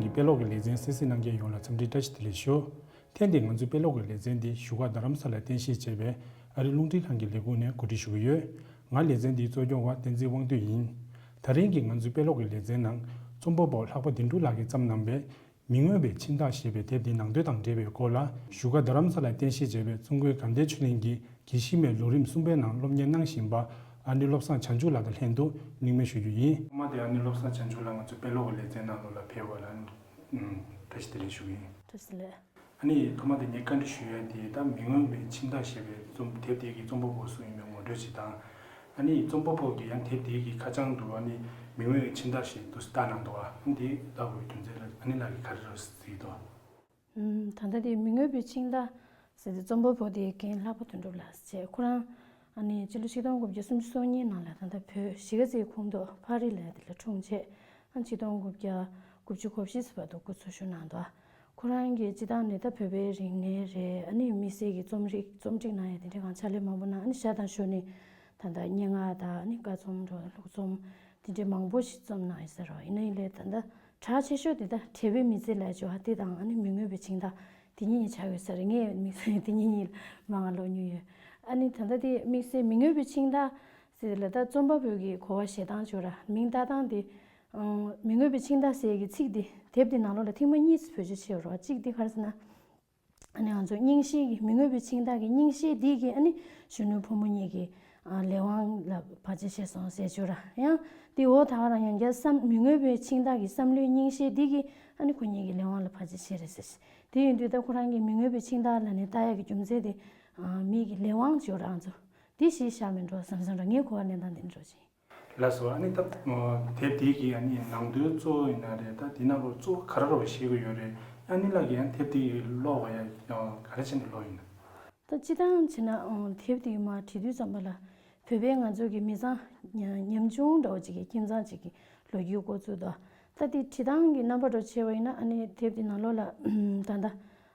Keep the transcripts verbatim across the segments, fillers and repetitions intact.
གི་དཔེ་ཀློག་གི་ལེ་ཚན་གསན་གཟིགས་གནང་མཁན་ཡོངས་ལ་འཚམས་འདྲི་བཀྲ་ཤིས་བདེ་ལེགས་ཞུ། ཐེངས་འདིའི་ང་ཚོའི་དཔེ་ཀློག་གི་ལེ་ཚན་འདི་བཞུགས་སྒར་རྡ་རམ་ས་ལར་རྟེན་གཞི་བྱས་པའི་ཨ་རི་རླུང་འཕྲིན་ཁང་གི་ལས་ཁུངས་ནས་གོ་སྒྲིག་ཞུ་གི་ཡོད། ང་ལེ་ཚན་འདིའི་གཙོ་སྐྱོང་བ་བསྟན་འཛིན་དབང་འདུས་ཡིན། ད་རིང་གི་ང་ཚོའི་དཔེ་ཀློག་གི་ལེ་ཚན་ནང་རྩོམ་པ་པོ་ལྷག་པ་བདེ་འབྲུག་ལགས་ཀྱིས་བརྩམས་གནང་པའི་མི་མངོན་པའི་འཆིང་ཐག་ཞེས་པའི་དེབ་འདིའི་ནང་དོན་དང་འབྲེལ་བའི་སྐོར་ལ། བཞུགས་སྒར་རྡ་རམ་ས་ལར་རྟེན་གཞི་བྱས་པའི་ཙུང་ཁུན་དགའ་ལྡན་ཆོས་གླིང་གི་དགེ་བཤེས་མའི་ལོ་རིམ་གསུམ་པའི་ནང་སློབ་གཉེར་གནང་བཞིན་པ་ཨ་ནེ་བློ་བཟང་བྱང་ཆུབ་ལགས་དང་ལྷན་དུ་གླེང་མོལ་ཞུ་རྒྱུ་ཡིན། ཐོག་མ་དེ་ཨ་ནེ་བློ་བཟང་བྱང་ཆུབ་ལགས་ང་ཚོའི་དཔེ་ཀློག་གི་ལེ་ཚན་ནང་ལོགས་ལ་ཕེབས་པ་ལ་ཨམ་བཀྲ་ཤིས་བདེ་ལེགས་ཞུ་གི་ཡིན། བཀྲ་ཤིས་བདེ་ལེགས། ཨ་ནི་ཐོག་མ་དེ་ངས་བཀའ་འདྲི་ཞུ་ཡ་དེ་ད་མི་མངོན་པའི་འཆིང་ཐག་ཞེས་པའི་རྩོམ་དེབ་དེ་གི་རྩོམ་པ་པོ་སུ་ཡིན་མིན་ངོ་སྤྲོད་ཅིག་དང་། ཨ་ནི་རྩོམ་པ་པོ་གིས་ཡང་དེབ་དེ་གི་ཁ་བྱང་དུ་ཨ་ནི་མི་མངོན་པའི་འཆིང་ཐག་ཞེས་འདུག་སེ་བཏགས་གནང་འདུག་ཨ་ནི་དེ་ལྟ་བུའི་རྒྱུ་མཚན་ལ་ཨ་ནེ་ལགས་ཀྱིས་ག་རེ་རོ་གཟིགས་འདུག་ཨུམ། ད་ལྟ་དེ་མི་མངོན་པའི་འཆིང་ཐག་ཟེར་ཏེ་རྩོམ་པ་པོ་དེ་རྒན་ལྷག་པ་དོན་གྲུབ་ལགས་བྱས། ཁོ་རང་ཨ་ནི་སྤྱི་ལོ་ཆིག་སྟོང་དགུ་བརྒྱ་སུམ་ཅུ་སོ་གཉིས་ནང་ལ་ད་ལྟ་བོད་གཞིས་ཀ་རྩེའི་ཁོངས་གཏོགས་ཕག་རི་ལ་དེ་ལ་འཁྲུངས་བྱས། ཨ་ཆིག་སྟོང་དགུ་བརྒྱ་དགུ་བཅུ་གོ་བཞི་ཙམ་བར་དུ་སྐུ་འཚོ་བཞུགས་གནང་འདུག་ཁོ་རང་གིས་སྤྱིར་བཏང་ནས་ད་བོད་པའི་རིག་གནས་རེད། ཨ་ནི་དམིགས་བསལ་གྱི་རྩོམ་རིག་རྩོམ་སྒྲིག་གནང་ཡ་དེ་འདྲའི་གང་ཕྱག་ལས་མང་པོ་གནང་། ཨ་ནི་ཞར་དང་ཞོར་ནས་ད་ལྟ་སྙན་ངག་དང་ཨ་ནི་ཀ་རྩོམ་འགྲོ་ལྷུག་རྩོམ་དེ་འདྲའི་མང་པོ་ཞིག་རྩོམ་གནང་ཡོད་ས་རེད། ཡིན་ན་ཡིན་ལས་ད་ལྟ་གྲགས་ཆེ་ཤོས་དེ་ད་དྲེགས་པའི་མི་ཚེ་ལ་སྦྱོར་བ་དེ་དང་ཨ་ནི་མི་མངོན་པའི་འཆིང་ཐག་དེ་གཉིས་ཆགས་ཡོད་ས་རེད། ངས་དམིགས་བསལ་དེ་གཉིས་གཉིས་ལ་མང་ང་ཀློག་མྱོང་ཡོད། ཨ་ནི་ད་ལྟ་དེ་དམིགས་བསལ་མི་མངོན་པའི་འཆིང་ཐག་ཟེར་ལ་ད་རྩོམ་པ་པོ་གི་གོ་བ་བཞེས་སྟངས་སྦྱོར་ར་མིང་བཏགས་སྟངས་དེ། ཨང་། མི་མངོན་པའི་འཆིང་ཐག་ཟེར་གྱི་ཚིག་འདི་དེབ་འདི་ནང་ལོགས་ལ་ཐེངས་མ་གཉིས་བེད་སྤྱོད་བྱས་ཡོད་རེད་བ། གཅིག་འདི་ག་རེ་ཟེར་ན། ཨ་ནི་ང་ཚོ་རྙིང་ཞེན་གྱི་མི་མངོན་པའི་འཆིང་ཐག་གི་རྙིང་ཞེན་འདི་གིས་ཨ་ནི་གཞོན་ནུ་ཕོ་མོ་གཉིས་ཀྱི་ཨ་ལས་དབང་ལ་བར་ཆད་བྱས་སོང་ཟེར་བརྗོད་ར། ཡང་དེ་འོག་ད་ག་རང་ཡང་བསྐྱར་བསམ་མི་མངོན་པའི་འཆིང་ཐག་གི་བསམ་བློའི་རྙིང་ཞེན་འདི་གིས་ཨ་ནི་ཁོ་གཉིས་ཀྱི་ལས་དབང་ལ་བར་ཆད་བྱས་རེད་ཟེར། དེ་ཡིན་དུས་ད་ཁོ་རང་གིས་མི་མངོན་པའི་འཆིང་ཐག་ལབ་ནས་བཏགས་ཡག་གི་རྒྱུ་མཚན་དེ་ཨ་མི་གི་ལས་དབང་བརྗོད་ར་ང་ཚོ་འདི་ཞིག་བཞག་མིན་འགྲོ་བསམ་བསམ་ར། ངའི་གོ་བ་ལེན་སྟངས་འདི་འདྲ་ཅིག་ལགས་སོ། ཨ་ནི་ད་དེབ་དེ་གི་ཨ་ནི་ནང་དོན་གཙོ་བོ་ཡིན་ན་རེད། ད་དེ་ནང་ལོགས་གཙོ་བོ་ག་རེ་རེད་བཤད་ཀྱི་ཡོད་རེད། ཨ་ནེ་ལགས་ཀྱིས་ཡང་དེབ་དེ་ཀློག་པ་ཡ་ག་རེ་བྱས་ནས་ཀློག་ཡིན་ན། ད་སྤྱིར་བཏང་བྱས་ན་ཨང་དེབ་དེ་མར་བྲིས་དུས་ཙམ་པ་ལ་བོད་པའི་ང་ཚོ་གི་མི་ཚང་ཉམ་ཆུང་འདྲ་བོ་ཅིག་གི་ཁྱིམ་ཚང་ཅིག་གི་ལོ་རྒྱུས་འགོ་བཙུགས་དོ། ད་དེ་བྲིས་སྟངས་ཀྱི་རྣམ་པ་འདྲ་བྱས་པ་ཡིན་ན་ཨ་ནི་དེབ་དེ་ནང་ལོགས་ལ་ད་ལྟ།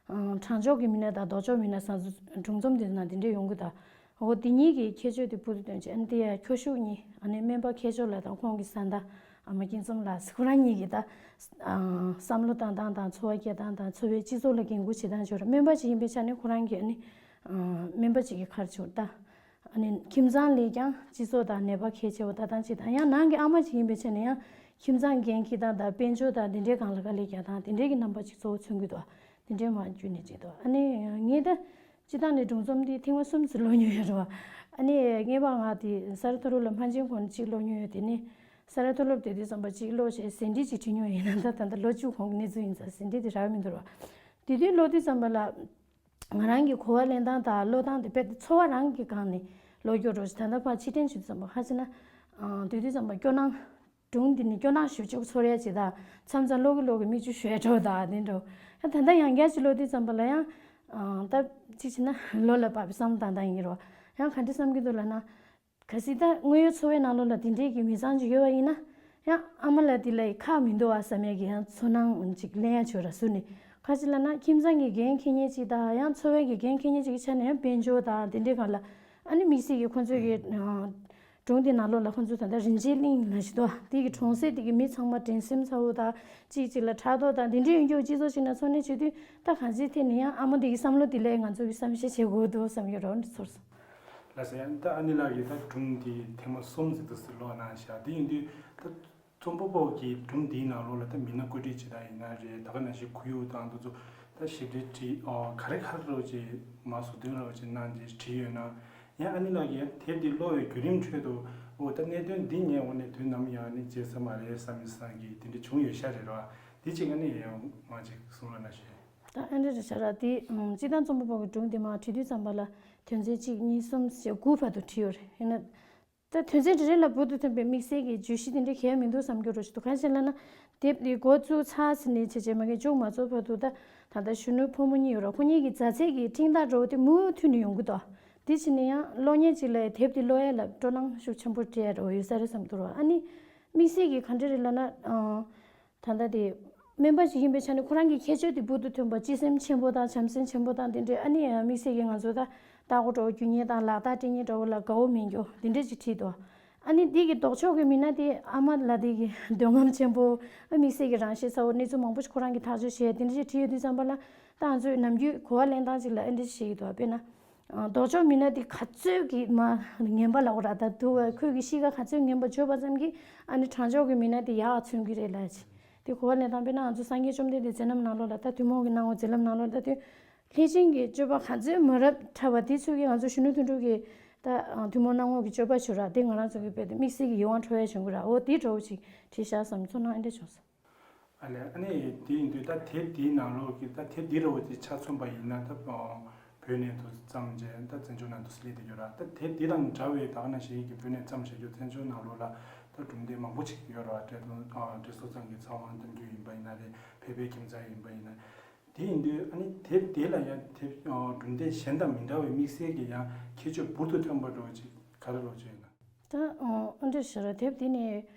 ཨང་། དྲང་ཕྱོགས་ཀྱི་མི་སྣ་དང་ལྡོག་ཕྱོགས་མི་སྣ་སོ་སོ་སྒྲུང་རྩོམ་དེ་ནང་དེ་འདྲས་ཡོང་གི་ད། འོ་དེ་གཉིས་ཀྱི་ཁྱད་ཆོས་དེ་བུ་དུ་སྟོན་ཆེད་ཨ་ནི་དེ་ཡ་ཁྱོ་ཤུག་གཉིས་ཨ་ནི་སྨན་པ་མཁས་མཆོག་ལགས་དང་ཁོང་གི་བཟའ་ཟླ་ཨ་མ་སྐྱིད་འཛོམས་ལགས་ཁོ་རང་གཉིས་ཀྱི་ད། ཨང་། བསམ་བློ་བཏང་སྟངས་དང་འཚོ་བ་སྐྱེལ་སྟངས་དང་འཚོ་བའི་སྤྱི་ཚོགས་ལ་འགན་འཁུར་བྱེད་སྟངས་ཅིག་ཡོད་རེད། སྨན་པ་ཅིག་ཡིན་པའི་ཆ་ནས་ཁོ་རང་གིས་ཨ་ནི། ཨང་། སྨན་པ་ཅིག་གི་ཁར་ཅིག་ད། ཨ་ནི་ཁྱིམ་ཚང་ལས་ཀྱང་སྤྱི་ཚོགས་དང་ནད་པ་གལ་ཆེ་བ་ལྟ་སྟངས་ཅིག་དང་ཡང་ནང་གི་ཨ་མ་ཅིག་ཡིན་པའི་ཆ་ནས་ཡང་ཁྱིམ་ཚང་འགན་འཁྱེར་སྟངས་དང་དཔལ་འབྱོར་དང་འདི་འདྲའི་སྒང་ལ་དཀའ་ལས་རྒྱག་སྟངས་དེ་འདྲའི་གི་རྣམ་པ་ཅིག་གཙོ་བོ་མཚོན་གྱི་འདུག་དེ་འདྲའི་མ་བརྒྱུད་ནས་ཅིག་འདུག་ཨ་ནི་ངས་ད་སྤྱིར་བཏང་ནས་སྒྲུང་རྩོམ་འདི་ཐེངས་མ་གསུམ་ཙམ་ཀློག་མྱོང་ཡོད་རེད་བ། ཨ་ནི་ངེས་པར་ང་དེ་ས་རཱ་མཐོ་སློབ་ལ་ཕར་ཕྱིན་གོང་ནས་གཅིག་ཀློག་མྱོང་ཡོད། དེ་ནས་ས་རཱ་མཐོ་སློབ་དེ་དུས་ཙམ་པ་གཅིག་ཀློག་བྱས་ཟིན་བྲིས་ཅིག་བྲིས་མྱོང་། ཡིན་ན་ད་ད་ལྟ་ལོ་བཅུ་གོང་གི་གནས་ཚུལ་ཡིན་ཙང་ཟིན་བྲིས་དེ་རག་མི་འདུག་ར། དེ་དུས་ཀློག་དུས་ཙམ་པ་ལ། ང་རང་གི་གོ་བ་ལེན་སྟངས་དང་ཀློག་སྟངས་དེ་དཔེ་འཚོ་བ་རང་གི་སྒང་ནས་ཀློག་རྒྱུ་རོགས་ཞེས་ད་ལྟ་ཕར་ཕྱིར་དྲན་བྱེད་དུས་ཙམ་པ་ཧ་ཅི་ན། ཨང་། དེ་དུས་ཙམ་པ་སྐྱོ་སྣང་། སྒྲུང་འདི་ནི་སྐྱོ་སྣང་ཞེ་པོ་ཅིག་ཚོར་ཡ་ཅིག་དང་མཚམས་མཚམས་ཀློག་གི་ཀློག་གི་མིག་ཆུ་ཤོར་འགྲོ་དང་དེ་འདྲ། ཡང་ད་ལྟ་ཡང་བསྐྱར་ཅིག་ཀློག་དུས་ཙམ་པ་ལ་ཡང་། ཨང་། ད་ཅིག་བྱས་ན་ལོ་ལ་བབས་པའི་བསམ་བློ་བཏང་སྟངས་ཡིན་རོ། ཡང་ག་འདྲ་བསམ་གྱི་འདུག་ལབ་ན། གལ་སྲིད་ད་དངོས་ཡོད་འཚོ་བའི་ནང་ལོགས་ལ་དེ་འདྲའི་གི་མི་ཚང་ཅིག་ཡོད་པ་ཡིན་ན། ཡང་ཨ་མ་ལགས་དེ་ལ་ཁག་མི་འདུག་བ་བསམ་ཡས་ཀྱི་ཡང་ཚོར་སྣང་ཅིག་ལེན་ཡ་བྱོས་ར་ཟུར་ནས། ག་ཅི་ལབ་ན་ཁྱིམ་ཚང་གི་འགན་འཁྱེར་མཁན་ཅིག་དང་ཡང་འཚོ་བའི་གི་འགན་འཁྱེར་མཁན་ཅིག་གི་ཆ་ནས་ཡང་དཔལ་འབྱོར་དང་དེ་འདྲའི་སྒང་ལ་ཨ་ནི་དམིགས་བསལ་གྱི་ཁོང་ཚོའི་གི་སྒྲུང་དེ་ནང་ལོགས་ལ་ཁོང་ཚོ་ད་ལྟ་རིན་ཆེན་གླིང་ལ་ཞིག་འདུག་བ། དེ་གི་གྲོང་གསེབ་དེ་གི་མི་ཚང་མ་འགྲན་སེམས་ཚ་བོ་དང་གཅིག་གཅིག་ལ་ཕྲག་དོག་དང་དེ་འདྲའི་ཡོང་རྒྱུ་སྤྱི་ཚོགས་ཤིག་ནང་འཚོ་གནས་བྱེད་དུས་ད་གང་ཅིའི་ཐད་ནས་ཡང་ཨ་མ་དེ་གི་བསམ་བློ་དེ་ལས་ང་ཚོ་གི་བསམ་ཤེས་བྱེད་དགོས་འདུག་བསམ་གྱི་རོགས་འདི་ཚོར་སོང་། ལགས་སོ། ཡང་ད་ཨ་ནེ་ལགས་ཀྱིས་ད་སྒྲུང་འདི་ཐེངས་མ་གསུམ་ཙམ་དུ་ཟིན་ཀློག་གནང་བཞག་དེ་ཡིན་དུས་ད་རྩོམ་པ་པོ་གིས་སྒྲུང་འདིའི་ནང་ལོགས་ལ་ད་མི་སྣ་བཀོད་སྒྲིག་བྱེད་སྟངས་ཡིན་ན་རེད། ད་ག་ནང་བཞིན་ཁོར་ཡུག་དང་འདི་ཚོ་ད་ཞིབ་ཕྲའི་བྲིས་ཨོ་ག་རེ་ག་རེ་རོགས་ཅིག་མ་བཟོ་དོན་རོགས་ཅིག་གནང་རྗེས་བྲིས་ཡོད་ན། ཡང་ཨ་ནེ་ལགས་ཀྱིས་ཡང་དེབ་འདི་ཀློག་པའི་བརྒྱུད་རིམ་ཁྲོད་དུ་ཨོ་ད་གནད་དོན་འདི་ངས་འོ་ནས་དུས་ནམ་ཡང་ནས་བརྗེད་ས་མ་རེད་བསམ་མི་བསམ་གི་དེ་འདྲ་བྱུང་ཡོད་ཤག་རེད་རོ། དེ་ཅིག་ཨ་ནེ་ཡང་མ་ཅིག་གསུང་རོགས་གནང་ཞུ། ད་ཨ་འདྲ་རེད་ཤག་ར། དེ་སྤྱིར་བཏང་རྩོམ་པ་པོ་གི་སྒྲུང་དེ་མར་བྲིས་དུས་ཙམ་པ་ལ་དོན་ཚན་གཅིག་གཉིས་གསུམ་བཞི་དགུ་བར་དུ་བྲིས་ཡོད་རེད། ཡིན་ན། ད་དོན་ཚན་རེ་རེ་ལ་འབུར་དུ་ཐོན་པའི་དམིགས་བསལ་གྱི་བརྗོད་གཞི་དེ་འདྲ་གང་ཡང་མི་འདུག་བསམ་རྒྱུ་རོ་ཞིག་འདུག་གང་ཞིག་ལབ་ན། དེབ་འདི་འགོ་བཙུགས་ཚར་ཟིན་ནས་བྱས་རྗེས་མ་གི་མཇུག་མ་རྫོགས་བར་དུ་ད་ད་ལྟ་གཞོན་ནུ་ཕོ་མོ་གཉིས་ཡོད་ར། ཁོ་གཉིས་ཀྱི་མཛའ་བརྩེ་གི་འཕྲིན་སྟེགས་འདྲ་བོ་དེ་མུ་མཐུད་ནས་ཡོང་གི་འདུག་དེ་བྱས་ནས་ཡང་གློག་བརྙན་ཅིག་ལ་དེབ་འདི་ཀློག་ཡ་ལ་སྤྲོ་སྣང་ཤུགས་ཆེན་པོ་སྤྲད་ཡ་འདྲ་བོ་ཡོད་ས་རེད་བསམ་འདུག་ར། ཨ་ནི་དམིགས་བསལ་གྱི་ག་འདྲ་རེད་ལབ་ན། ད་ལྟ་དེ་སྨན་པ་ཞིག་ཡིན་པའི་ཆ་ནས་ཁོ་རང་གི་ཁྱད་ཆོས་དེ་འབུར་དུ་ཐོན་པ། སྤྱི་སེམས་ཆེན་པོ་དང་བྱམས་སེམས་ཆེན་པོ་དང་དེ་འདྲའི་ཨ་ནི་དམིགས་བསལ་གྱི་ང་ཚོ་ད་ལྟ་སྒོ་འགྲོ་རྒྱུ་ཉེ་དང་ལག་རྟགས་སྤྲད་ཉེ་འདྲ་བོ་ལ་དགའ་བོ་མེད་རྒྱུ་དེ་འདྲ་ཅིག་བྲིས་འདུག་ཨ་ནི་འདི་གི་ལྡོག་ཕྱོགས་ཀྱི་མི་སྣ་དེ་ཨ་མ་ལགས་དེ་གི་འདོད་རྔམ་ཆེན་པོ། ཨ་དམིགས་བསལ་གྱི་རང་ཤེད་ཚ་བོ། གནས་ཚུལ་མང་པོ་ཞིག་ཁོ་རང་གིས་ཐག་གཅོད་བྱས། དེ་འདྲ་ཞིག་བྲིས་ཡོད་དུས་ཙམ་པ་ལ། ད་ང་ཚོས་ནམ་རྒྱུན་གོ་བ་ལེན་སྟངས་ཅིག་ལ་ཨེ་འདྲ་ཞིག་བཤད་ཀྱི་འདུག་དཔེར་ན། ཨ་ལྡོག་ཕྱོགས་མི་སྣ་དེ་ག་ཚོད་ཀྱིས་མ་ངན་པ་ལབ་དགོས་རེད། ད་དུ་བ་ཁོས་ཀྱི་གཤིས་ཀ་ག་ཚོད་ངན་པ་བརྗོད་པ་ཙམ་གྱིས་ཨ་ནི་དྲང་ཕྱོགས་ཀྱི་མི་སྣ་དེ་ཡག་མཚོན་གྱི་རེད་ལབ་ཅིག་དེ་གོ་བ་ལེན་སྟངས། དཔེར་ན་ང་ཚོ་སངས་རྒྱས་བཅོམ་ལྡན་འདས་མཛད་རྣམ་ནང་ལོགས་ལ། ད་ཐུན་མོང་གི་སྣང་ངོ་མཛད་རྣམ་ནང་ལོགས་ལ། ད་དུས་ལྷས་བྱིན་གྱི་སྤྱོད་པ་ག་ཚོད་མ་རབས་ཕྲ་བ་དེ་ཚོ་གིས་ང་ཚོ་གཞོན་ནུ་དོན་གྲུབ་ཀྱི་ད་ཐུན་མོང་སྣང་ངོ་གི་སྤྱོད་པ་ཞིག་ར། དེ་ང་རང་ཚོ་གི་དཔེ་དེ་དམིགས་བསལ་གྱི་ཡིད་དབང་འཕྲོག་ཡ་བྱུང་གི་ར། འོ་དེ་འདྲ་བོ་ཅིག་བྲིས་ཤག་བསམ། ཚོར་སྣང་ཨེ་འདྲ་བྱུང་སོང་། ཨ་ལས། ཨ་ནི་དེ་ཡིན་དུས་ད་དེབ་དེའི་ནང་ལོགས་ཀྱི། ད་དེབ་འདི་འདྲ་བོ་དེ་ཆ་མཚོན་པ་ཡིན་ན། ད་བོད་ནས་དུ་བརྩམས་བྱས་ད་བཙན་བྱོལ་ནང་དུ་སླེབས་བསྡད་ཡོད་ར། ད་དེབ་འདི་དང་འདྲ་བའི་ད་ག་ནང་བཞིན་གྱི་བོད་ནས་བརྩམས་བཞག་རྒྱུ། བཙན་བྱོལ་ནང་ལོགས་ལ་ད་གྲུབ་འབྲས་མང་པོ་ཅིག་ཡོད་ར། བཀྲས་མཐོང་། ཨ་བཀྲས་བཟང་ཚང་གི་ཚེ་དབང་གཏམ་རྒྱུད་ཡིན་པ་ཡིན་ན་རེད། ཕལ་པའི་ཁྱིམ་ཚང་ཡིན་པ་ཡིན་ན། དེ་ཡིན་དུས་ཨ་ནི་དེབ་དེ་ལ་ཡང་དེབ་ཨ་གྲུབ་འབྲས་གཞན་དང་མི་འདྲ་བའི་དམིགས་བསལ་གྱི་ཡང་ཁྱད་ཆོས་འབུར་དུ་ཐོན་པ་འདྲ་བོ་ཅིག་ག་རེ་རོགས་བྱས་ཡོད་ན། ད་ཨ་འདྲ་ཞིག་རེད། དེབ་དེ་ནི་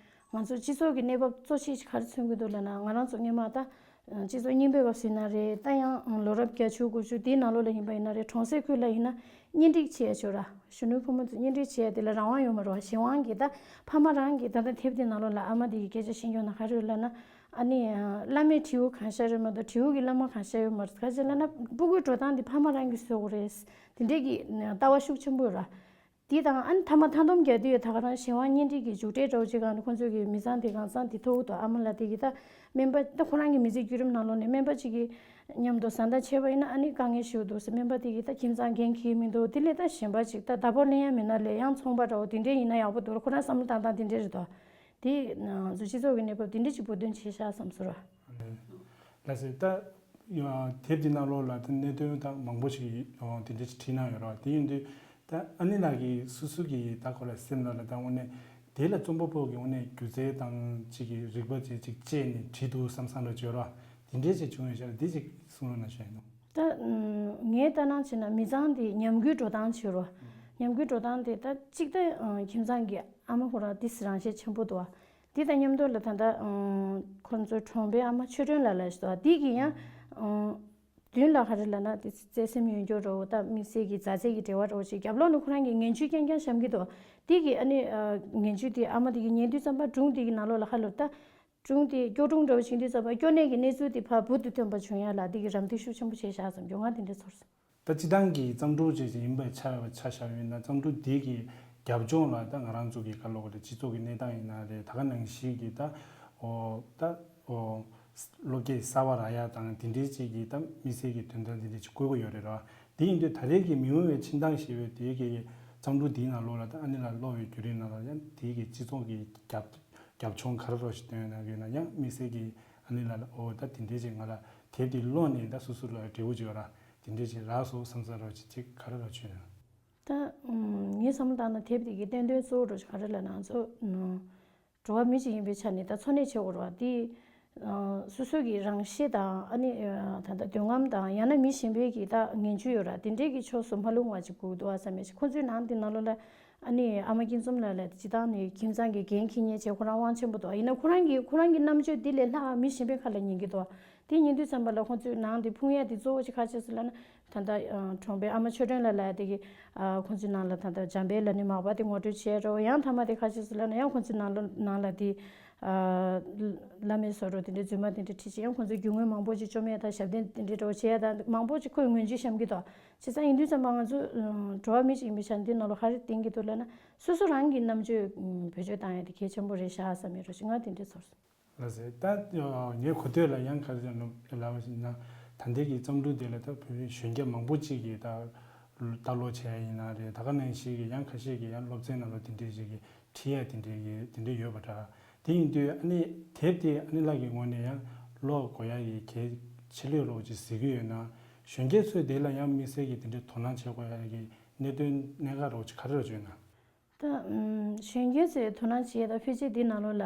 ང་ཚོ་སྤྱི་ཚོགས་ཀྱི་གནས་བབ་གཙོ་ཆེ་ཞིག་ག་རེ་མཚོན་གྱི་འདུག་ལབ་ན། ང་རང་ཚོ་སྔོན་མ་ད་སྤྱི་ཚོགས་རྙིང་པའི་སྐབས་སུ་ཡིན་ན་རེད། ད་ཡང་ལོ་རབས་བརྒྱད་ཅུ་དགུ་བཅུ་དེའི་ནང་ལོགས་ལ་ཡིན་པ་ཡིན་ན་རེད། གྲོང་གསེབ་ཁུལ་ལ་ཡིན་ན་གཉེན་སྒྲིག་བྱེད་ཡ་ཅིག་ཡོད་ར། གཞོན་ནུ་ཕོ་མོ་ཚོ་གཉེན་སྒྲིག་བྱེད་ཡ་དེ་ལ་རང་དབང་ཡོད་མ་རེད་བ། གཞན་དབང་གིས། ད་ཕ་མ་རང་གིས་ད་ལྟ་དེབ་དེའི་ནང་ལོགས་ལ་ཨ་མ་དེ་གིས་སྐད་ཆ་བཤད་རྒྱུ་ན་ག་རེ་ལབ་ན། ཨ་ནི་བླ་མའི་དྲེའུ་གང་ཤར་ཡོད་མ་གཏོགས་དྲེའུ་གི་བླ་མ་གང་ཤར་ཡོད་མ་རེད། ག་རེ་ལབ་ན་སྤུ་གུའི་འགྲོ་སྟངས་དེ་ཕ་མ་རང་གིས་བཟོ་དགོས་རེད། དེ་འདྲས་ཀྱི་ལྟ་བ་ཤུགས་ཆེན་པོ་ཡོད་ར། དེ་དང་ཨ་ནི་མཐའ་མ་མཐའ་སྡོམ་རྒྱག་དུས་ད་ག་རང་གཞན་དབང་གཉེན་སྒྲིག་གི་མཇུག་འབྲས་འདྲ་བོ་ཅིག་སྒང་ནས་ཁོང་ཚོས་ཀྱི་མི་ཚང་དེ་གང་ཚང་དེ་ཐོག་ཏུ་ཨ་མ་ལགས་དེ་གིས། ད་སྨན་པ། ད་ཁོ་རང་གི་མི་ཚེའི་བརྒྱུད་རིམ་ནང་ལོགས་ནས་སྨན་པ་ཅིག་གི་མཉམ་དུ་བཟའ་ཟླ་བྱས་པ་ཡིན་ན་ཨ་ནི་དཀའ་ངལ་ཞེ་པོ་འདུག་ཟེར། སྨན་པ་དེ་གིས་ད་ཁྱིམ་ཚང་འགན་འཁྱེར་མི་འདུག་དེ་ལས་ད་གཞན་པ་ཅིག་ད་བདག་པོ་ལེན་ཡ་མེད་ན་ལས་ཡང་ཚོང་པ་འདྲ་བོ་དེ་འདྲས་ཡིན་ན་ཡག་པོ་འདུག་ཁོ་རང་བསམ་བློ་བཏང་སྟངས་དེ་འདྲས་རེད་དོ། དེ་ང་ཚོ་སྤྱི་ཚོགས་ཀྱི་གནས་བབ་དེ་འདྲས་ཅིག་འབུར་འདོན་བྱས་ཤག་བསམ་སོང་ར། ལགས་སེ། ད་དེབ་འདི་ནང་ལོགས་ལ་ད་གནད་དོན་ད་མང་པོ་ཞིག་དེ་འདྲ་ཞིག་བྲིས་གནང་ཡོད་རེད་བ། དེ་ཡིན་དུས་ད་ཨ་ནེ་ལགས་ཀྱིས་སོ་སོ་གི་ད་ཁོ་ལ་སེམས་ལ་ལ་ད་དངོས་གནས་དེ་ལ་རྩོམ་པ་པོ་གི་དངོས་གནས་སྒྱུ་རྩལ་དང་ཅིག་གི་རིག་པ་ཅིག་ཅིག་སྤྱད་ནས་བྲིས་འདུག་བསམ་བསམ་འདྲ་ཅིག་ཡོད་རེད་བ། དེ་འདྲ་ཞིག་བྱུང་ཡོད་ཤག་དེ་ཅིག་གསུང་རོགས་གནང་ཞུ་ཡིན། ད་ངའི་ལྟ་སྣང་བྱས་ན་མི་ཚང་དེ་ཉམས་རྒུད་འགྲོ་སྟངས་བྱེད་རོགས། ཉམས་རྒུད་འགྲོ་སྟངས་དེ་ད་གཅིག་ད་ཁྱིམ་ཚང་གི་ཨ་མ་ཁོ་རང་ཏོག་ཙམ་རང་ཤེད་ཆེན་པོ་འདུག་བ། དེ་དང་མཉམ་དུ་ལ་ད་ལྟ་ཁོ་ཚོའི་གྲོང་པའི་ཨ་མ་ཆོས་སྒྲོན་ལགས་ལ་ཞིག་འདུག་བ། དེ་གི་ཡང་མདུན་ལ་ག་རེ་ལབ་ན། དེ་བརྩེ་སེམས་ཡོད་འགྱོ་འདྲ་བོ། ད་དམིགས་བསལ་གྱི་མཛའ་བརྩེ་གི་འབྲེལ་བ་འདྲ་བོ་ཞིག་རྒྱབ་ལོགས་ནས་ཁོ་རང་གིས་ངན་ཇུས་རྐྱང་རྐྱང་བཤམས་ཀྱི་འདུག་བ། དེ་གི་ཨ་ནི་ངན་ཇུས་དེ་ཨ་མ་དེ་གིས་ཉན་དུས་ཙམ་པ་སྒྲུང་དེ་གི་ནང་ལོགས་ལ་ཧ་ལོ་ད། སྒྲུང་དེ་སྐྱོ་སྒྲུང་འདྲ་བོ་བྱེད་དུས་ཙམ་པ་སྐྱོ་གནས་ཀྱི་གནས་ཚུལ་དེ་ཕར་འབུར་དུ་ཐོན་པ་བྱུང་ཡ་ལ་དེ་གི་རམ་འདེགས་ཤུགས་ཆེན་པོ་བྱས་ཤག་བསམ་གྱི་ང་དེ་འདྲ་ཚོར་སོང་། ད་སྤྱི་བཏང་གི་བརྩམས་སྒྲུང་ཅིག་ཡིན་པའི་ཆ་ཆ་བཞག་ཡོད་ན། བརྩམས་སྒྲུང་དེ་གི་རྒྱབ་ལྗོངས་ལ་ད་ང་རང་ཚོ་གི་ག་ལབ་དགོས་རེད། སྤྱི་ཚོགས་ཀྱི་གནས་སྟངས་ཡིན་ན་རེད། ད་ག་ནང་བཞིན་གྱི་ད་ཨོ་ད་ཨོ་བློ་སྐྱེད་གསར་པ་རག་ཡ་དང་དེ་འདྲའི་ཅིག་གི་ད་དམིགས་བསལ་གྱི་དོན་དག་དེ་འདྲ་ཅིག་བཀོད་ཀྱི་ཡོད་རེད་ར། དེ་ཡིན་དུས་ད་རེས་ཀྱི་མི་འོང་བའི་འཆིང་ཐག་ཞེས་པའི་དེ་གི་བརྩམས་སྒྲུང་དེའི་ནང་ལོགས་ལ་ད་ཨ་ནེ་ལགས་སློབ་པའི་བརྒྱུད་རིམ་ནང་ལ་ཡང་དེ་གི་སྤྱི་ཚོགས་ཀྱི་རྒྱབ་རྒྱབ་ལྗོངས་ག་རེ་རོ་ཞིག་སྟོན་ན་ཡོད་ན། ཡང་དམིགས་བསལ་གྱི་ཨ་ནེ་ལགས་ལ་ཨོ་ད་དེ་འདྲའི་ཅིག་ང་ལ་དེབ་དེ་ཀློག་ནས་ད་སོ་སོ་ལ་འབྲས་བུ་ཅིག་ཡོད་ར། དེ་འདྲའི་ཅིག་རག་སོང་བསམ་ས་རོ་ཅིག་ཅིག་ག་རེ་རོ་བྱུང་ཡོད་ན། ད་ངའི་བསམ་བློ་བཏང་ན་དེབ་དེ་གི་བསྟན་དོན་གཙོ་བོ་རོ་ཅིག་ག་རེ་ལབ་ན། ང་ཚོ་འགྲོ་བ་མི་ཞིག་ཡིན་པའི་ཆ་ནས་ད་འཚོ་གནས་བྱེད་དགོས་རེད་བ། དེ་སོ་སོ་གི་རང་ཤེད་དང་ཨ་ནི་ད་ལྟ་འདོད་རྔམ་དང་ཡང་ན་མི་གཞན་པའི་གི་ད་ངན་ཇུས་ཡོད་ར། དེ་འདྲའི་གི་ཕྱོགས་སུ་མ་ལྷུང་བ་ཅིག་དགོས་འདུག་བསམ་ཡ་ཅིག་ཁོང་ཚོའི་ནང་དེ་ནང་ལོགས་ལ་ཨ་ནི་ཨ་མ་སྐྱིད་འཛོམས་ལགས་ལ་སྤྱི་བཏང་ནས་ཁྱིམ་ཚང་གི་འགན་འཁྱེར་མཁན་བྱས་ཁོ་རང་དབང་ཆེན་པོ་འདུག་ཡིན་ན་ཁོ་རང་གི་ཁོ་རང་གི་རྣམ་དཔྱོད་དེ་ལས་ལྷག་མི་གཞན་པའི་ཁ་ལ་ཉན་གི་འདུག་དེ་ཉན་དུས་ཙམ་པ་ལ་ཁོང་ཚོའི་ནང་དེ་ཕུང་ཡ་དེ་གཙོ་བོ་ཅིག་ག་རེ་བྱས་སོང་ལབ་ན། ད་ལྟ་གྲོང་པའི་ཨ་མ་ཆོས་སྒྲོན་ལགས་ལ་དེ་གི་ཁོང་ཚོའི་ནང་ལ་ད་ལྟ་འཇམ་དཔལ་ལ་ནི་མག་པ་དེ་ངོ་སྤྲོད་བྱས་རོ། ཡང་མཐའ་མ་དེ་ག་རེ་བྱས་སོང་ལབ་ན། ཡང་ཁོང་ཚོའི་ནང་ལ་ནང་ལ་དེ་བླ་མའི་བཟོ་འདྲ་དེ་འདྲའི་རྫུན་མ་དེ་འདྲ་ཁྲིད་བྱས། ཡང་ཁོང་ཚོའི་རྒྱུ་དངོས་མང་པོ་ཅིག་བཅོམ་ཡ་དང་ཞབས་བརྟན་དེ་འདྲའི་འདྲ་བོ་བྱས་ཡ་དང་མང་པོ་ཅིག་ཁོས་ངན་ཇུས་བཤམས་ཀྱི་འདུག་བྱས་ཙང་ཡིན་དུས་ཙམ་པ་ང་ཚོ་འགྲོ་བ་མི་ཞིག་ཡིན་པའི་ཆ་ནས་འདི་ནང་ལ་ག་རེ་བསྟན་གྱི་འདུག་ལབ་ན། སོ་སོ་རང་གི་རྣམ་དཔྱོད་བེད་སྤྱོད་བཏང་ཡ་དེ་གལ་ཆེན་པོ་རེད་ཤག་བསམ་ཡོད་རོ་ཅིག་ང་དེ་འདྲ་ཚོར་སོང་། ལགས་སེ། ད་ངའི་གོ་ཐོས་ལ་ཡང་ག་རེ་ལབ་པ་ཞིག་ན། ད་ལྟའི་གི་བརྩམས་སྒྲུང་དེ་ལ་ད་བོད་པའི་གཞོན་སྐྱེས་མང་པོ་ཅིག་གིས་ད་ལྟ་ཀློག་བྱས་ཡིན་ན་རེད། ད་ག་ནང་བཞིན་གྱི་ཡང་ཁ་ཤས་ཀྱིས་ཡང་སློབ་ཚན་ནང་ལ་དེ་འདྲའི་ཞིག་གི་ཁྲིད་ཡ་དེ་འདྲའི་གི་དེ་འདྲའི་ཡོད་པ་འདྲ། དེ་ཡིན་དུས་ཨ་ནི་དེབ་དེ་ཨ་ནེ་ལགས་ཀྱི་ངོས་ནས་ཡང་ཀློག་དགོས་ཡ་གི་གལ་ཆེ་ལོས་རོགས་ཅིག་གཟིགས་ཀྱི་ཡོད་ན། གཞོན་སྐྱེས་ཚོས་དེ་ལ་ཡང་དམིགས་བསལ་གྱི་དེ་འདྲའི་དོ་སྣང་བྱེད་དགོས་ཡ་གི་གནད་དོན་གནད་འགག་རོགས་ཅིག་ག་རེ་རོགས་བྱུང་ན། ད་ཨམ་གཞོན་སྐྱེས་ཚོས་དོ་སྣང་བྱེད་ཡས་དང་ཕལ་ཆེར་འདི་ནང་ལོགས་ལ་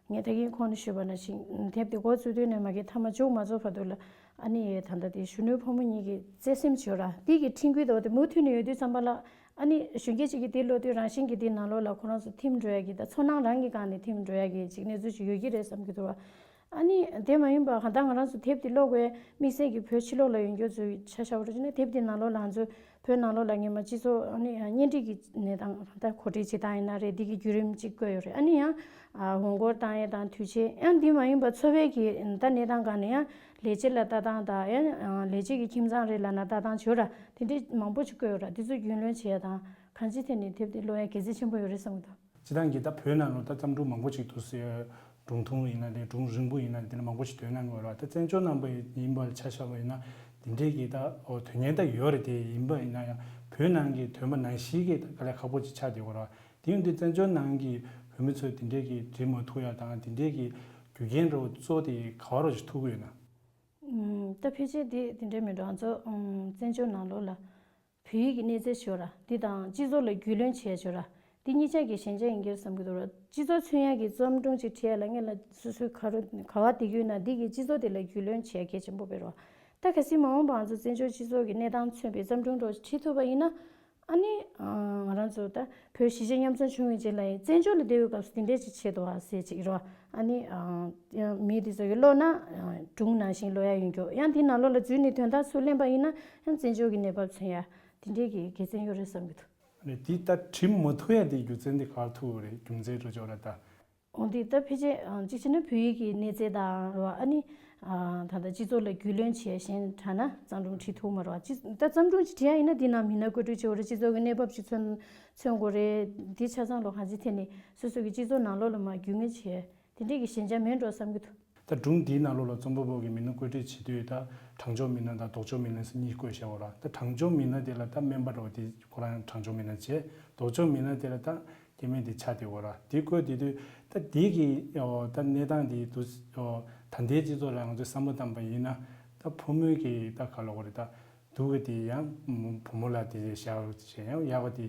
ངས་ད་གིན་གོང་ནས་ཞུས་པ་ནང་བཞིན་དེབ་དེ་འགོ་བཙུགས་དུས་ནས་མ་གི་མཐའ་མ་མཇུག་མ་རྫོགས་བར་དུ་ལ་ཨ་ནི་ད་ལྟ་དེ་གཞོན་ནུའི་ཕོ་མོ་གཉིས་ཀྱི་བརྩེ་སེམས་བྱོས་ར་དེ་གི་འཕྲིན་སྐུལ་དོ་དེ་མུ་མཐུད་ནས་ཡོད་དུས་ཙམ་པ་ལ་ཨ་ནི་གཞོན་སྐྱེས་ཅིག་གིས་དེ་ཀློག་དུས་རང་བཞིན་གྱིས་དེ་ནང་ལོགས་ལ་ཁོ་རང་ཚོ་ཐིམ་འགྲོ་ཡ་གི་ད་ཚོར་སྣང་རང་གི་སྒང་ནས་ཐིམ་འགྲོ་ཡ་གི་ཅིག་གནས་ཚུལ་ཅིག་ཡོད་ཀྱི་རེད་བསམ་གྱི་འདུག་བ། ཨ་ནི་དེ་མ་ཡིན་པ་གང་ལྟར་ང་རང་ཚོ་དེབ་དེ་ཀློག་པའི་དམིགས་བསལ་གྱི་བོད་ཕྱི་ལོགས་ལ་ཡོད་མཁན་ཚོའི་ཆ་བཞག་པ་རེད་ཅེ་ན། དེབ་དེ་ནང་ལོགས་ལ་ང་ཚོ་བོད་ནང་ལོགས་ལ་སྔོན་མ་སྤྱི་ཚོགས་ཨ་ནི་གཉེན་སྒྲིག་གི་གནས་སྟངས་གང་ལྟར་གོ་སྒྲིག་བྱེད་སྟངས་ཡིན་ན་རེད། འདི་གི་བརྒྱུད་རིམ་གཅིག་བཀོད་ཡོད་རེད། ཨ་ནི་ཡང་ཨ་འོང་སྐོར་བཏང་ཡས་དང་དུས་ཆེན། ཡང་འདི་མ་ཡིན་པ་འཚོ་བའི་གི་ད་གནས་སྟངས་སྒང་ནས་ཡང་ལས་བྱེད་ལ་ལྟ་སྟངས་དང་། ཡང་ལས་བྱེད་ཀྱི་ཁྱིམ་ཚང་རེད་ལབ་ན་ལྟ་སྟངས་བྱེད་ར། དེ་འདྲའི་མང་པོ་ཅིག་བཀོད་ཡོད་ར། དེ་ཚོ་རྒྱུས་ལོན་བྱེད་ཡས་དང་གང་ཅིའི་ཐད་ནས་དེབ་དེ་ཀློག་ཡས་གལ་ཆེན་པོ་ཡོད་རེད་བསམ་གྱི་འདུག་སྤྱིར་བཏང་གི་ད་བོད་ནང་ལ་ད་བརྩམས་སྒྲུང་མང་པོ་ཅིག་འདུག་ཟེར། སྒྲུང་ཐུང་ཡིན་ན་རེད། སྒྲུང་རིང་པོ་ཡིན་ན་འདི་ལ་མང་པོ་ཞིག་འདོན་གནང་གི་ཡོད་རེད་བ། ད་བཙན་བྱོལ་ནང་པ་ཡིན་པ་ལ་ཆ་བཞག་པ་ཡིན་ན་འདི་འདྲའི་གི་ད་འོ་དོན་སྙིང་ད་ཡོད་རེད། དེ་ཡིན་པ་ཡིན་ན་ཡང་བོད་ནང་གི་དོན་པ་ནང་བཞིན་གི་ད་དཀའ་ལས་ཁག་པོ་ཅིག་ཆགས་བསྡད་ཡོད་རེད་བ། དེ་ཡིན་དུས་བཙན་བྱོལ་ནང་གི་བོད་མི་ཚོས་འདི་འདྲའི་གི་བྲིས་མ་ཐུབ་ཡ་དང་འདི་འདྲའི་གི་རྒྱུ་རྐྱེན་འདྲ་བོ་གཙོ་དེ་ག་བ་རུ་ཅིག་ཐུག་གི་ཡོད་ན། ཨུམ། ད་ཕལ་ཆེར་དེ་དེ་འདྲའི་མི་འགྲོ། ང་ཚོ་ཨུམ་བཙན་བྱོལ་ནང་ལོགས་ལ་བོད་ཡིག་གི་གནས་ཚད་ཤོར་ར། འདི་དང་སྤྱི་ཚོགས་ལ་རྒྱུས་ལོན་བྱས་ཤོར་ར། འདི་གཉིས་ཆ་གི་ཞན་ཆ་ཡིན་གྱི་རེད་བསམ་གྱི་འདུག་ར། སྤྱི་ཚོགས་མཚོན་ཡག་གི་བརྩམས་སྒྲུང་ཅིག་བྲིས་ཡ་ལ་སྔོན་ལ་སོ་སོའི་ག་རུ་ག་བ་བསྡད་ཀྱི་ཡོད་ན་འདི་གི་སྤྱི་ཚོགས་དེ་ལ་རྒྱུས་ལོན་བྱས་གལ་ཆེན་པོ་དཔེ་རེད་བ། ད་གལ་སྲིད་མ་འོངས་པ་ང་ཚོ་བཙན་བྱོལ་སྤྱི་ཚོགས་ཀྱི་གནས་སྟངས་མཚོན་པའི་བརྩམས་སྒྲུང་འདྲ་བོ་ཅིག་བྲིས་ཐུབ་པ་ཡིན་ན། ཨ་ནི་ཨ་ང་རང་ཚོ་ད་བོད་གཞིས་བྱེས་མཉམ་འཛོམས་བྱུང་བའི་རྗེས་ལ་ཡང་བཙན་བྱོལ་ལ་བསྡད་པའི་སྐབས་སུ་འདི་འདྲས་ཅིག་བྱེད་དོ་ཨ་ཟེར་ཅིག་རོ། ཨ་ནི་ཨ་ཡང་མི་དེ་ཚོ་གི་ཀློག་ན་ཨ་སྒྲུང་ནང་བཞིན་ཀློག་ཡ་ཡོང་རྒྱུ། ཡང་དེའི་ནང་ལོགས་ལ་འཛུལ་ནས་དོན་དག་ཚུར་ལེན་པ་ཡིན་ན་ཡང་བཙན་བྱོལ་གྱི་གནས་བབ་མཚོན་ཡ་དེ་འདྲས་ཀྱི་དགེ་མཚན་ཡོད་རེད་བསམ་གྱི་འདུག་ཨ་ནི་དེ་ད་བྲིས་མ་ཐུབ་ཡ་དེ་རྒྱུ་མཚན་དེ་ག་རེ་ཐུག་ཡོད་རེད། རྒྱུ་མཚན་འདྲ་བོ་ཅིག་ཡོད་རེད་ད། འོ་འདི་ད་ཕལ་ཆེར་ཨ་གཅིག་བྱས་ན་བོད་ཡིག་གི་གནས་ཚད་དང་རེད་བ། ཨ་ནི་ཨ་ད་ལྟ་སྤྱི་ཚོགས་ལ་རྒྱུས་ལོན་བྱས་གཞན་དྲག་ན་བརྩམས་སྒྲུང་བྲིས་ཐུབ་མ་རེད་བ། ཅི་ད་བརྩམས་སྒྲུང་ཅིག་བྲིས་ཡ་ཡིན་ན་འདི་ནང་མི་སྣ་བཀོད་སྒྲིག་བྱེད་དགོས་རེད། སྤྱི་ཚོགས་ཀྱི་གནས་བབ་ཅིག་མཚོན་མཚོན་དགོས་རེད། འདི་ཆ་ཚང་ལོ་གང་ཅིའི་ཐད་ནས་སོ་སོ་གི་སྤྱི་ཚོགས་ནང་ལོགས་ལ་མར་རྒྱུས་མངའ་བྱས་དེ་འདྲས་ཀྱི་ཞན་ཆ་མེད་འགྲོ་བསམ་གྱི་འདུག་ད་སྒྲུང་འདིའི་ནང་ལོགས་ལ་རྩོམ་པ་པོ་གི་མི་སྣ་བཀོད་སྒྲིག་བྱེད་དུས་ད་དྲང་ཕྱོགས་མི་སྣ་དང་ལྡོག་ཕྱོགས་མི་སྣ་ཟེར་གཉིས་བཀོད་བཞག་པ་རེད། ད་དྲང་ཕྱོགས་མི་སྣ་དེ་ལ་ད་སྨན་པ་འདྲ་བོ་དེ་ཁོ་རང་དྲང་ཕྱོགས་མི་སྣ་བྱས། ལྡོག་ཕྱོགས་མི་སྣ་དེ་ལ་ད་སྐྱེ་དམན་དེ་ཆགས་བསྡད་ཡོད་རེད། དེ་བཀོད་བསྡད་དུས་ད་དེ་གི་ཨོ་ད་གནས་སྟངས་དེ་དུ་ཨོ་ད་ལྟའི་སྤྱི་ཚོགས་ལ་ང་ཚོས་བསམ་བློ་བཏང་པ་ཡིན་ན། ད་ཕོ་མོའི་གི་ད་ག་ལབ་དགོས་རེད། ད་སྡུག་གི་དེ་ཡང་བུ་མོ་ལ་དེ་བཞག་བྱས། ཡང་ཡག་པ་དེ་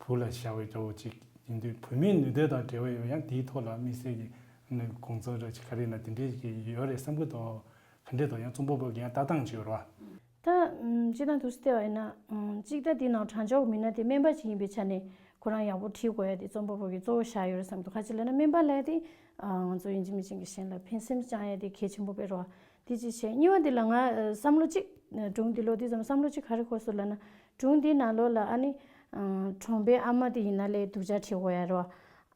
བུ་ལ་བཞག་པའི་འདྲ་བོ་ཅིག་ཡིན་དུས་བུད་མེད་ནུས་སྟོབས་དང་འབྲེལ་བ་ཡོད། ཡང་དེའི་ཐོག་ལ་དམིགས་བསལ་གྱི་ཨ་ནི་དགོངས་ཚུལ་འདྲ་ཅིག་ག་རེ་ཡིན་ན་དེ་འདྲས་ཀྱི་ཡོད་རེད་བསམ་གྱི་འདུག་ག་འདྲས་འདུག་ཡང་རྩོམ་པ་པོ་གི་ཡང་ལྟ་སྟངས་ཅིག་ཡོད་རེད་བ། ད་ཨམ་སྤྱིར་བཏང་དུ་བལྟས་པ་ཡིན་ན། ཨམ་གཅིག་ད་དེའི་ནང་དྲང་ཕྱོགས་མི་སྣ་དེ་སྨན་པ་ཞིག་ཡིན་པའི་ཆ་ནས་ཁོ་རང་ཡག་པོ་བྲིས་དགོས་ཡ་དེ་རྩོམ་པ་པོ་གིས་གཙོ་བོ་བཞག་ཡོད་རེད་བསམ་འདུག་ག་ཅི་ལབ་ན་སྨན་པ་ལབ་ཡ་དེ་ཨ་ང་ཚོ་ཡིན་གཅིག་མིན་གཅིག་གི་གཞན་ལ་ཕན་སེམས་བཅངས་ཡ་དེ་གལ་ཆེན་པོ་དཔེ་རེད་བ། དེ་གཅིག་བྱས། གཉིས་པ་དེ་ལ་ང་ཨ་བསམ་བློ་གཅིག་ཨ་སྒྲུང་འདི་ཀློག་དུས་ཙམ་བསམ་བློ་གཅིག་ག་རེ་འཁོར་སོང་ལབ་ན། སྒྲུང་འདིའི་ནང་ལོགས་ལ་ཨ་ནི་ཨ་གྲོང་པའི་ཨ་མ་དེ་ཡིན་ན་ལས་སྡུག་ཅག་བྲིས་དགོས་ཡ་རེད་བ།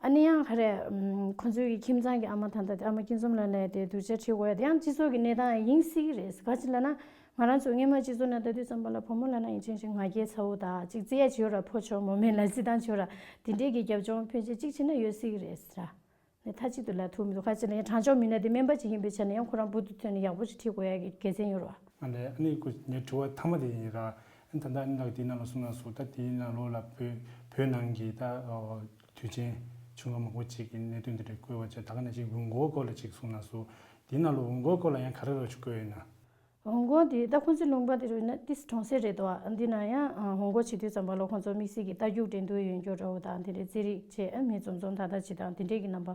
ཨ་ནི་ཡང་ག་རེ། ཨམ་ཁོ་ཚོའི་གི་ཁྱིམ་ཚང་གི་ཨ་མ་ད་ལྟ་དེ་ཨ་མ་སྐྱིད་འཛོམས་ལགས་ལབ་ཡ་དེ་སྡུག་ཅག་བྲིས་དགོས་ཡ་དེ་ཡང་སྤྱི་ཚོགས་ཀྱི་གནས་སྟངས་ཡིན་སྲིད་ཀྱི་རེད། ག་ཅི་ལབ་ན་ང་རང་ཚོ་སྔོན་མ་སྤྱི་ཚོགས་ནང་ལྟ་དུས་ཙམ་པ་ལ་བུ་མོ་ལབ་ན་ཡིན་གཅིག་མིན་གཅིག་ང་རྒྱལ་ཚ་བོ་དང་ཅིག་བརྩི་ཡ་ཅིག་ཡོད་ར། ཕོ་མཆོག་མོ་མེད་ལབ་རྩི་སྟངས་ཅིག་ཡོད་ར། དེ་འདྲའི་གི་རྒྱབ་ལྗོངས་ཕལ་ཆེར་གཅིག་བྱས་ན་ཡོད་སྲིད་ཀྱི་རེད་ཟེར་ར། ནས་མཐའ་གཅིག་ཏུ་ལབ་ཐུབ་མི་འདུག་ག་ཅི་ལབ་ན་དྲང་ཕྱོགས་མི་སྣ་དེ་སྨན་པ་ཅིག་ཡིན་པའི་ཆ་ནས་ཡང་ཁོ་རང་འབུར་དུ་ཐོན་ནས་ཡག་པོ་ཅིག་བྲིས་དགོས་ཡ་གི་དགེ་མཚན་ཡོད་ར། ཨ་ནི་ཨ་ནི་ཁོ་ངའི་དྲི་བ་མཐའ་མ་དེ་ཡིན་ར། ཨ་ནི་ད་ལྟ་ཨ་ནི་ལགས་དེའི་ནང་ལ་གསུངས་གནང་སོང་། ད་དེའི་ནང་ལོགས་ལ་བོད་བོད་ནང་གི་ད་ཨོ་དུས་ཆེན་ཆུང་ང་མང་པོ་ཅིག་གི་གནད་དོན་དེ་འདྲ་བཀོད་པ་བྱས། ད་ག་ནང་བཞིན་ཝུན་གོ་སྐོར་ལ་ཅིག་གསུངས་གནང་སོང་། དེའི་ནང་ལ་ཝུན་གོ་སྐོར་ལ་ཡང་ག་རེ་ར་ཅིག་བཀོད་ཡོད་ན། ཝུན་གོ་དེ་ད་ཁོང་ཚོའི་ལུང་པ་དེ་རུ་ཡིན་ན་ཏིས་གྲོང་གསེབ་རེད་དོ། འདི་ན་ཡང་ཝུན་གོ་བྱེད་དུས་ཙམ་པ་ལ་ཁོང་ཚོ་དམིགས་བསལ་གྱི་རྟ་རྒྱུག་འགྲན་བསྡུར་ཡོད་རྒྱུ་འདྲ་བོ་དང་དེ་འདྲའི་རྩེད་རིགས་བྱས། ཨ་མི་འཛོམས་འཛོམས་ད་ལྟ་བྱེད་སྟངས་དེ་འདྲའི་གི་རྣམ་པ་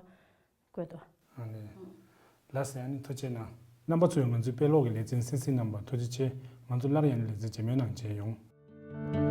བཀོད་དོ། ཨ་ནི། ལགས་སོ། ཨ་ནི་ཐུགས་རྗེ་གནང་། རྣམ་པ་ཚོས་ང་ཚོའི་དཔེ་ཀློག་གི་ལེ་ཚན་གསན་གཟིགས་གནང་བར་ཐུགས་རྗེ་ཆེ། ང་ཚོ་སླར་ཡང་ལེ་ཚན་རྗེས་མའི་ནང་མཇལ་ཡོང་།